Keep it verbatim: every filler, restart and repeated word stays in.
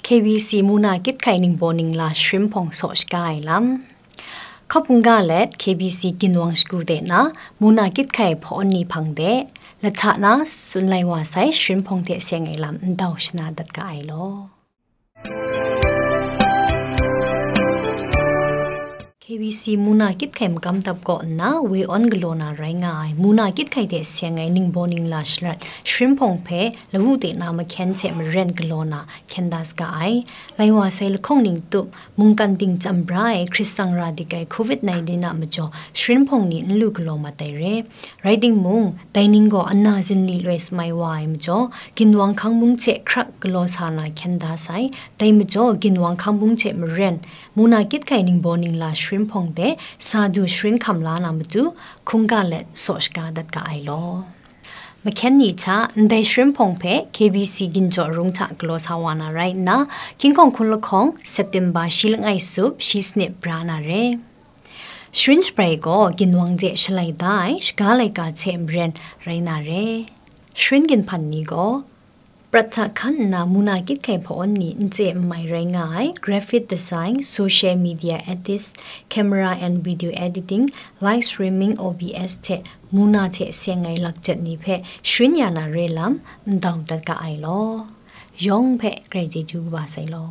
K B C Muna Kit Hkai Ningbaw Ningla Sharin Hpawng Saw Shaga Ai Lam. Hkawhpungga let K B C ginwang shagu de na, Muna Kit Hkai hpawn ni hpang de, lahta na tsun lai wa sai Sharin Hpawng hte seng ai lam ndau shana dat ga ai law. K B C Muna Kit Hkai makam dap kaw nna, woi awn galaw na rai nga ai, Muna Kit Hkai hte seng ai ningbaw ningla sharat Sharin Hpawng hpe, lawu de na mahkyen hte maren galaw na, hkyen da saga ai. Lai wa sai lahkawng ning tup, mungkan ting chyam bra ai, Hkrit tsang ra dik ai, covid nineteen a majaw, Sharin Hpawng ni n lu galaw mat ai re. Rai timung, dai ning gaw ana zinli loi samai wa ai majaw, ginwang hkang bung hte hkrak galaw sa na hkyen da sai, dai majaw, ginwang hkang bung hte maren, Muna Kit Hkai ningbaw ningla Sharin Hpawng de, sa du sharin hkam la na matu, hkungga let saw shaga dat ga ai law. Mahkyen ni hta, ndai Sharin Hpawng hpe K B C ginjaw rung hta galaw sa wa na rai nna, King Hkawng hkun lahkawng, September shi langai sup, shi sanit bra na re. Sharin shabrai gaw ginwang de shalai da ai, shaga laika hte maren rai na re. Sharin ginhpan ni gaw, prat hta hkan nna Muna Kit Hkai hpawn ni n chye n mai rai nga ai, graphic design, social media edits, camera and video editing, live streaming, O B S hte Muna hte seng ai lakjet ni hpe sharin ya na re lam ndau dat ga ai law. Yawng hpe grai chyeju kaba sai law.